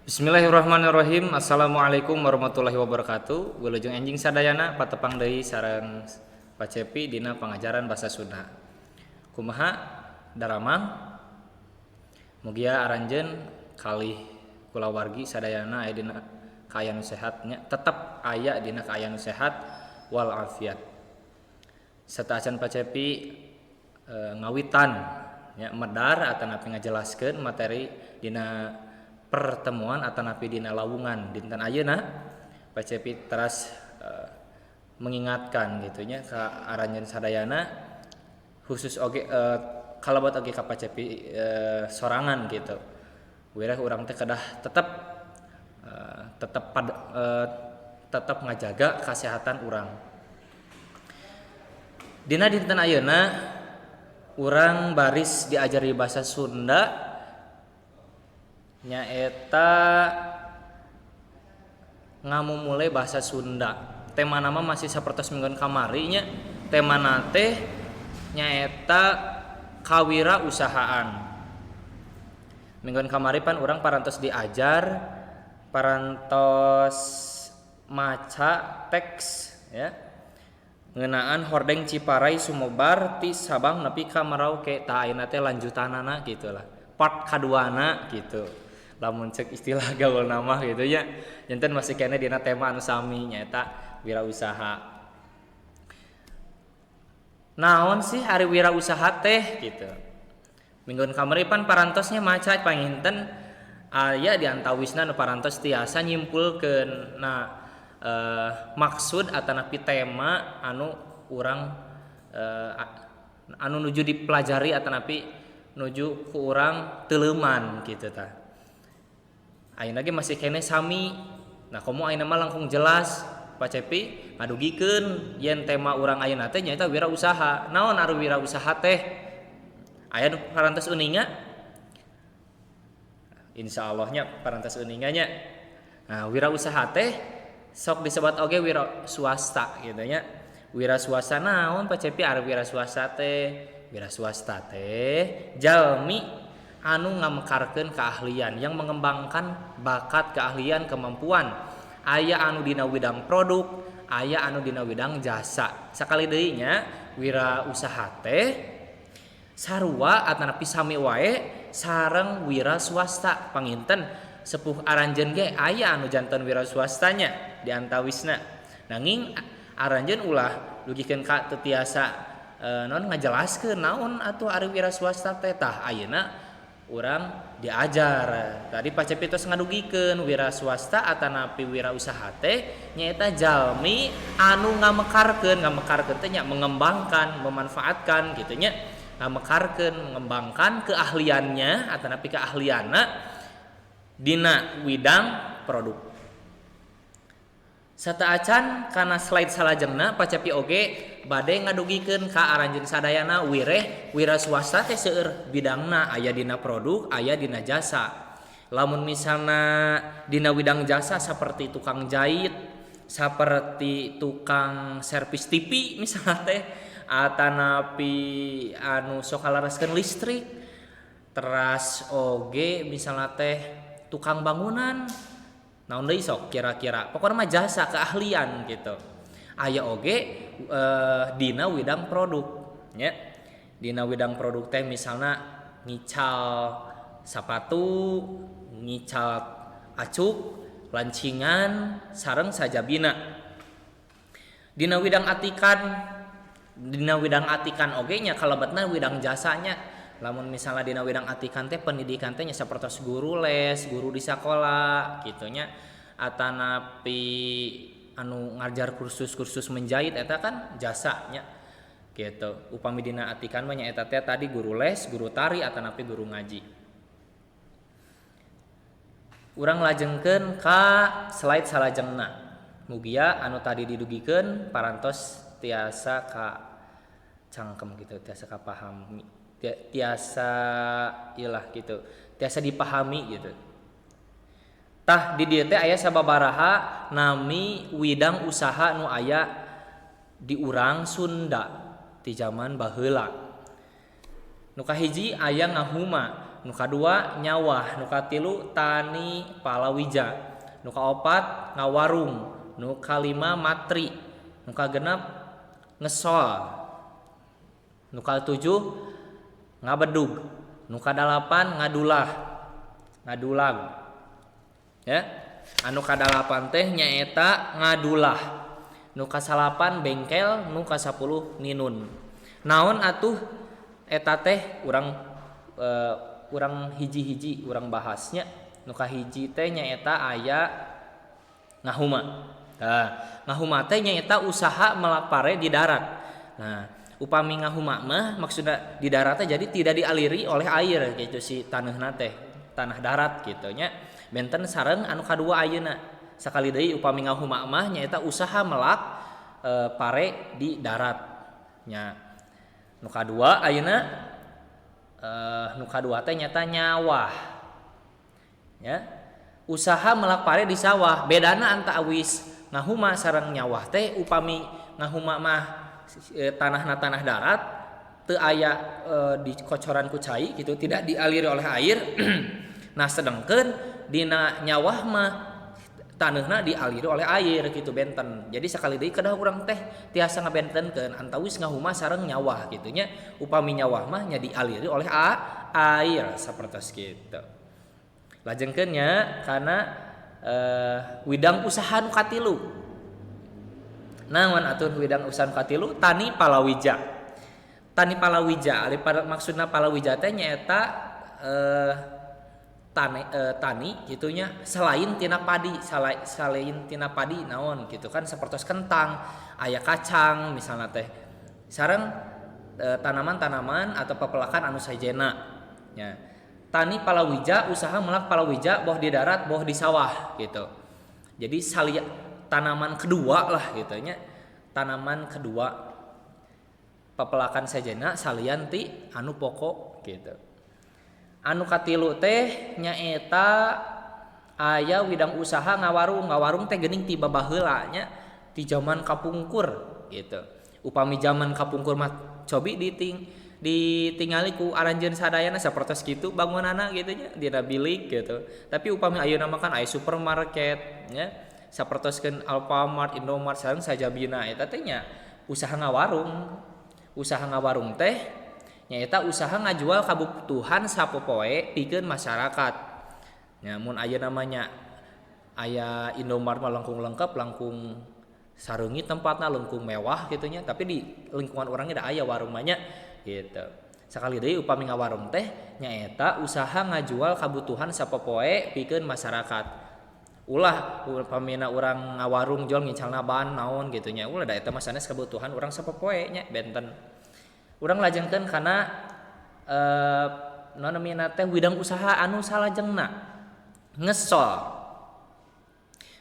Bismillahirrahmanirrahim. Assalamualaikum warahmatullahi wabarakatuh. Wilujeng enjing sadayana, patepang deui sareng Pak Cepi dina pangajaran bahasa Sunda. Kumaha daramang? Mugia aranjeun kalih kulawargi sadayana aya dina kaayaan nu sehat nya, tetep aya dina kaayaan nu sehat wal afiat. Sateuacan Pak Cepi ngawitan nya medar atanapi ngajelaskeun materi dina pertemuan atanapi dina lawungan dinten ayeuna, Pak Cepi teras mengingatkan gitu nya ka aranjeun sadayana, khusus oge kalebet oge ka Pak Cepi sorangan gitu. Wireh urang teh kedah tetep ngajaga kesehatan urang. Dina dinten ayeuna urang baris diajari bahasa Sunda, nyaeta ngamumule bahasa Sunda. Tema nama masih sapertos mingguan kamari nya, temana teh nyaeta kawirausahaan. Mingguan kamari pan urang parantos diajar, parantos maca teks ya, ngeunaan hordeng Ciparay sumebar ti Sabang nepi ka Merauke. Tah, ayeuna teh lanjutanana gitu lah, part kaduana gitu lamun cek istilah gaul nama gitu ya. Janten masih keneh dina tema anu sami, nyaeta wirausaha. Naon sih ari wirausaha teh gitu? Mingguan kamari pan parantosnya maca, panginten aya di antawisna nu parantos tiasa nyimpulkeun. Nah, maksud atanapi tema anu urang anu nuju dipelajari atanapi nuju ku urang teuleuman gitu tah. Ayeuna ge masih keneh sami. Nah, komo ayeuna mah langkung jelas Pak Cepi ngadugikeun yen tema urang ayeuna teh nyaeta wirausaha. Naon ari wirausaha teh? Aya nu parantos uninga? Insyaallah nya parantos uninga nya. Nah, wirausaha teh sok disebat oge wira swasta gitu nya. Wira swasta naon, Pak Cepi, ari wira swasta teh? Wira swasta teh jalmi anu ngamekarkeun keahlian, yang mengembangkan bakat, keahlian, kemampuan. Aya anu dina widang produk, aya anu dina widang jasa. Sakali deui nya, wirausaha teh sarua atanapi sami wae sareng wira swasta. Panginten sepuh aranjeun ge aya anu janten wira swastanya di antawisna. Nanging aranjeun ulah dugikeun ka teu tiasa naon ngajelaskeun naon atuh ari wira swasta teh. Tah, ayeuna urang diajar. Tadi Pak Cepi tos ngadugikeun wira swasta atanapi wirausaha teh nyaeta jalmi anu ngamekarkeun, ngamekarkeun teh nya mengembangkan, memanfaatkan gitu nya, ngamekarkeun, mengembangkan keahliannya atanapi keahlianna dina widang produk. Sateuacan kana slide salajengna, Pak Cepi oge bade ngadugikeun ka aranjeun sadayana wireh wira swasta teh seueur bidangna, aya dina produk, aya dina jasa. Lamun misalna dina widang jasa seperti tukang jahit, seperti tukang servis TV misalna teh, atanapi anu sok ngalereskeun listrik, teras oge misalna teh tukang bangunan, naon deui sok kira-kira, pokokna mah jasa keahlian gitu. Aya oge dina widang produk nya. Dina widang produk teh misalna ngical sapatu, ngical acuk, lancingan sareng sajabina. Dina widang atikan, dina widang atikan oge nya kalebetna widang jasanya. Lamun misalnya dina widang atikan teh, pendidikan teh nya, sapertos guru les, guru di sakola gitu nya, atanapi anu ngajar kursus-kursus menjahit, eta kan jasanya gitu. Upami dina atikan mah nya eta teh tadi guru les, guru tari atanapi guru ngaji. Urang lajengkeun ka slide salajengna. Mugia anu tadi didugikeun parantos tiasa ka cangkem gitu, tiasa kapahami, tiasa ilah gitu, tiasa dipahami gitu. Tah, di dieu teh aya sababaraha nami widang usaha nu aya di urang Sunda ti zaman baheula. Nu kahiji aya ngahuma, nu kadua nyawah, nu katilu tani palawija, nu kaopat ngawarung, nu kalima matri, nu kagenep ngesol, nu katujuh ngabedug, nu kadalapan ngadulah, ngadulag ya. Anu kadalapan teh nyaeta ngadulah, nu kasalapan bengkel, nu kasapuluh ninun. Naon atuh eta teh urang urang hiji-hiji urang bahasnya. Nu kahiji teh nyaeta aya ngahuma. Tah, ngahuma teh nyaeta usaha melak pare di darat. Nah, upami ngahuma mah maksudna di darat teh jadi tidak dialiri oleh air gitu si taneuhna teh, tanah darat gitu nya. Benten sareng anu kadua ayeuna. Sakali deui upami ngahuma mah nyaeta usaha melak pare di darat nya. Nu kadua ayeuna nu kadua teh nyata nyawah ya, usaha melak pare di sawah. Bedana antawis ngahuma sareng nyawah teh, upami ngahuma mah tanahna tanah darat, teu aya dikocoran ku cai gitu, tidak dialiri oleh air. Nah, sedangkan dina nyawah mah taneuhna dialiri oleh air gitu, benten. Jadi sakali deui kedah urang teh tiasa ngabentenkeun antawis ngahuma sareng nyawah gitu nya. Upami nyawah mah nya dialiri oleh air sapertos kitu. Lajengkeun nya kana widang usaha nu katilu. Naon atuh widang usaha nu katilu? Tani palawija. Tani palawija, ari maksudna palawija teh nyaeta tani gitunya selain tina padi, selain tina padi naon gitu kan, sapertos kentang, aya kacang misalnya teh, sareng tanaman-tanaman atau pepelakan anu sejenna nya. Tani palawija, usaha melak palawija boh di darat boh di sawah gitu. Jadi tanaman kedua lah gitu nya, tanaman kedua pepelakan sejenna salian ti anu pokok gitu. Anu katilu teh nyaeta aya widang usaha ngawarung. Ngawarung teh geuning ti babaheula nya, ti zaman kapungkur gitu. Upami zaman kapungkur mah cobi ditingali ku aranjeun sadayana sapertos kitu bangunanna gitu nya, dina bilik gitu. Tapi upami ayeuna mah kan aya supermarket nya, sapertoskeun Alfamart, Indomart sareng sajabina, eta teh nya usaha ngawarung. Usaha ngawarung teh nyaeta usaha ngajual kabutuhan sapopoe pikeun masyarakat. Nya, mun ayeuna mah nya aya Indomart mah langkung lengkap, langkung sareungit tempatna, langkung mewah gitu nya, tapi di lingkungan urang ge da aya warung mah nya gitu. Sakali deui upami ngawarung teh nyaeta usaha ngajual kabutuhan sapopoe pikeun masyarakat. Ulah upamina urang ngawarung jual ngicalna ban naon gitu nya, ulah, da eta mah sanes kebutuhan urang sapopoe nya, benten. Urang lajengkeun kana naon namina teh, widang usaha anu salajengna, ngesol.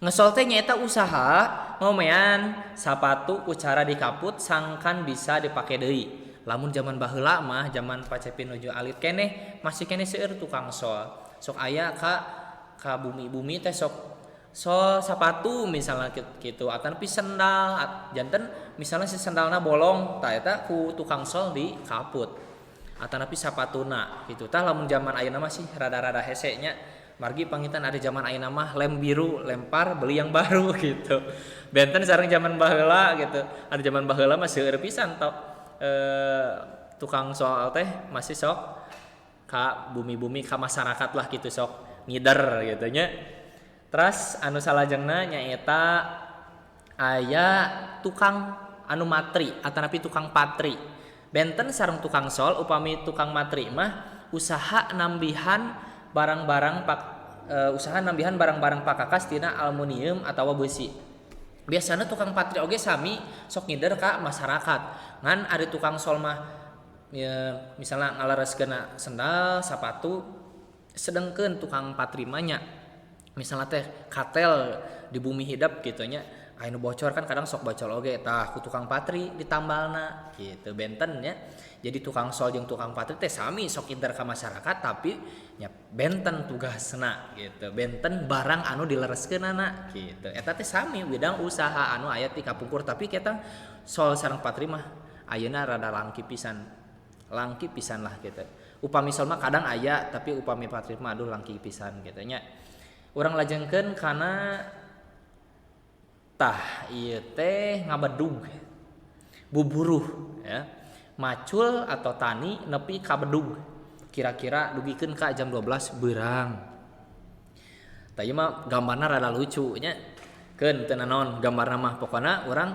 Ngesol teh nyaeta usaha ngomean sapatu ku cara dikaput sangkan bisa dipake deui. Lamun zaman baheula mah, zaman Pak Cepi nuju alit keneh, masih keneh seueur tukang sol. Sok aya ka bumi-bumi teh sok sol sapatu misalnya gitu, atanapi sendal. Janten misalnya si sendalna bolong, tah eta ku tukang sol dikaput, atanapi sapatuna gitu. Tah, lamun zaman ayeuna mah sih rada-rada hese nya, margi panginten ada zaman ayeuna mah lem biru, lempar, beli yang baru gitu. Benten sareng zaman baheula gitu. Ada zaman baheula mah seueur pisan tok tukang sol teh, masih sok ka bumi-bumi, ka masyarakat lah gitu, sok ngider gitu nya. Terus anu salajengna nyaeta aya tukang anu matri atanapi tukang patri. Benten sareng tukang sol. Upami tukang matri mah usaha nambihan barang-barang usaha nambihan barang-barang pakakas tina aluminium atau besi. Biasanya tukang patri oge sami sok ngider ka masyarakat. Ngan ada tukang sol mah ya, misalnya ngalereskeun sendal, sapatu, sedengkeun tukang patri mah nya misalnya teh katel di bumi hidep gitu nya, aya nu bocor kan, kadang sok bocor oge, tah ku tukang patri ditambalna gitu. Benten nya. Jadi tukang sol jeung tukang patri teh sami sok ngider ka masyarakat, tapi nya benten tugasna gitu, benten barang anu dilereskeunana gitu. Eta teh sami widang usaha anu aya ti kapungkur, tapi kita sol sareng patri mah ayeuna rada langki pisan. Langki pisan lah gitu. Upami sol mah kadang aya, tapi upami patrip mah aduh langki pisan gitu nya. Urang lajengkeun kana tah ieu teh ngabedug, buburuh ya. Macul atau tani nepi ka bedug. Kira-kira dugikeun ka jam 12 beurang. Tah ieu mah gambarna rada lucu nya. Keun teu nanaon gambarna mah, pokona urang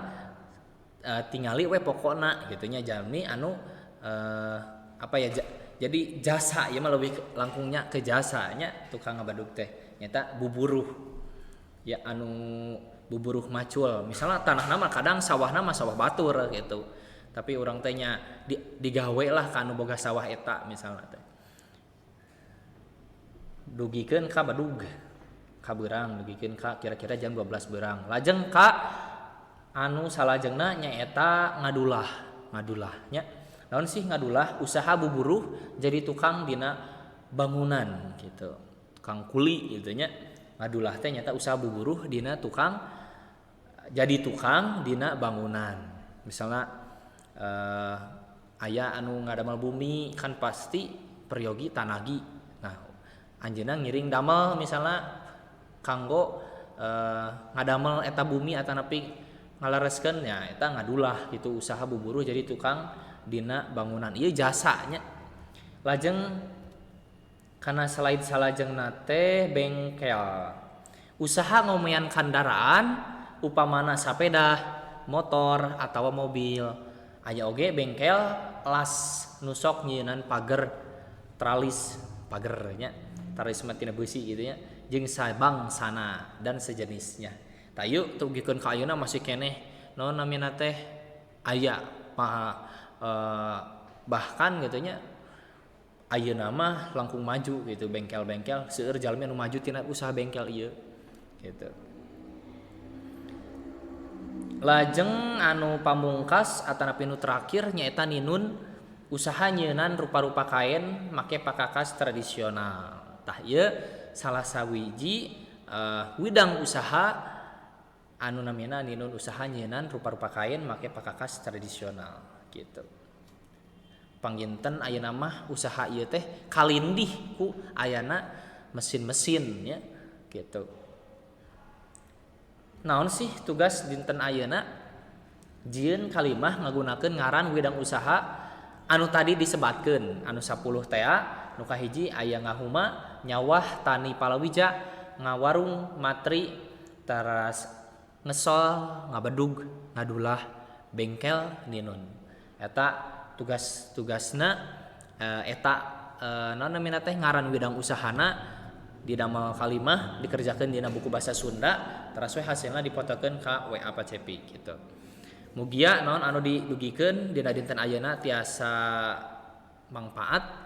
tingali we pokona gitu nya, jalmi anu apa ya, jadi jasa ieu mah, lebih langkungnya ke jasanya tukang ngabedug teh nyata buburuh ya, anu buburuh macul misalnya tanah mah, kadang sawahna mah sawah batur gitu, tapi urang teh nya digawe lah ka anu boga sawah eta misalnya teh, dugikeun ka bedug, ka beurang, dugikeun ka kira-kira jam 12 beurang. Lajeng ka anu salajengna nyaeta ngadulah. Ngadulah nya naon sih ngadulah? Usaha buburuh jadi tukang dina bangunan gitu, tukang kuli gitu nya. Ngadulah teh nyata usaha buburuh dina tukang, jadi tukang dina bangunan. Misalnya aya anu ngadamel bumi kan pasti peryogi tanagi. Nah, anjeunna ngiring damel misalnya kanggo ngadamel eta bumi atanapi ngalereskeun nya, eta ngadulah gitu, usaha buburuh jadi tukang dina bangunan. Ieu jasanya. Lajeng kana slide salajengna teh bengkel, usaha ngomean kendaraan upamana sepeda motor atau mobil. Aya oge bengkel las nu sok nyieunnan pager, tralis pager nya, tralis mah tina beusi gitu nya, jeung sabangsana dan sejenisnya. Tah, ieu dugikeun ka ayeuna masih keneh naon namina teh aya bahkan gitu nya, ayeuna mah langkung maju gitu bengkel-bengkel, seueur jalmi anu maju tina usaha bengkel ieu gitu. Lajeng anu pamungkas atanapi nu terakhir nyaeta ninun, usaha nyieunnan rupa-rupa kain make pakakas tradisional. Tah, ieu salah sawiji widang usaha anu namina ninun, usaha nyieunnan rupa-rupa kain make pakakas tradisional gitu. Panginten ayeuna mah usaha ieu teh kalindih ku ayana mesin-mesin ya gitu. Naon sih tugas dinten ayeuna? Jieun kalimah ngagunakeun ngaran widang usaha anu tadi disebatkeun, anu 10 tea. Nu kahiji aya ngahuma, nyawah, tani palawija, ngawarung, matri, teras ngesol, ngabedug, ngadulah, bengkel, ninun. Eta tugas-tugasna, eta naon namina teh ngaran widang usahana didamel kalimah, dikerjakeun dina buku bahasa Sunda, teras we hasilna dipotokeun ka WA Pak Cepi gitu. Mugia naon anu didugikeun dina dinten ayeuna tiasa mangpaat.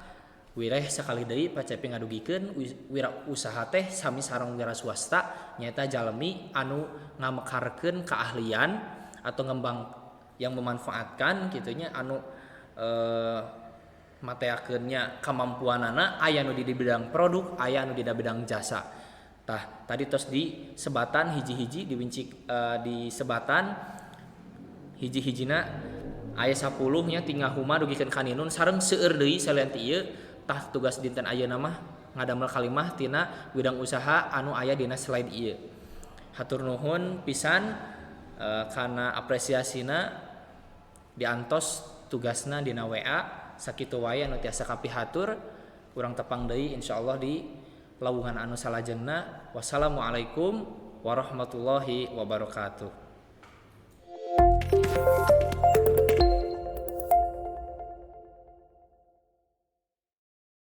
Wireh sakali deui Pak Cepi ngadugikeun wira usaha teh sami sareng wira swasta, nyaeta jalmi anu ngamekarkeun keahlian atau ngembang yang memanfaatkan kitu nya, anu mateakeun nya kamampuanana, aya nu di bidang produk, aya nu di bidang jasa. Tah, tadi tos di sebatan hiji-hiji diwincik, di sebatan hiji-hijina aya 10 nya, ti ngahuma dugikeun ka ninun sareng seueur deui salian ti ieu. Tah, tugas dinten ayeuna mah ngadamel kalimah tina widang usaha anu aya dina slide ieu. Hatur nuhun pisan kana apresiasina, diantos tugasna dina WA. Sakitu wae anu tiasa kapihatur. Urang tepang deui insyaallah di lawungan anu salajengna. Wassalamualaikum warahmatullahi wabarakatuh.